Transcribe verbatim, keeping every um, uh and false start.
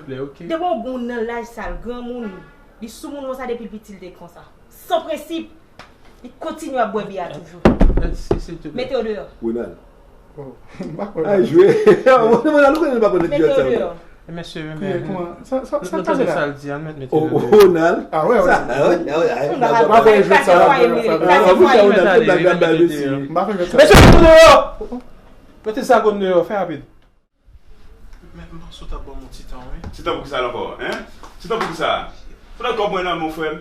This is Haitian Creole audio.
Plè, ok. Depi yon moun nan laj sa l granmoun, li sou moun konsa depi l piti l te konsa. San prensip, li kontinye ap bwè bia toujou. Mèsi, silvouplè. Mete yo deyò. Ronald. M pa kwè. Ay, jwe. Ronald, ou konnen l pa konn Mete yo sa. Deyò. Mesye, Kiye, men. Kòman? Sa, sa, sa Nou k pase tande sa la? L di an, mèt mete Oh, nou deyò. Ronald. Ah, wè, wè. Sa, ah, wè, ah, wè, ah, Nou wè. pa Mwen pa kwè jwèt sa. Sa se fwaye m li. Ah, Sa se ah, fwaye m. Ronald, Mèt tout bagay mete bèl, nou mèsi. deyò. M pa fè jwèt sa. Mesye, mete nou deyò! Mete sa konn deyò, fè rapid. Men m panse w t ap ban m yon ti tan, wi. Ti tan pou ki sa la ankò, hein? Ti tan pou ki sa? Founan kòb mwen nan men w, frè m.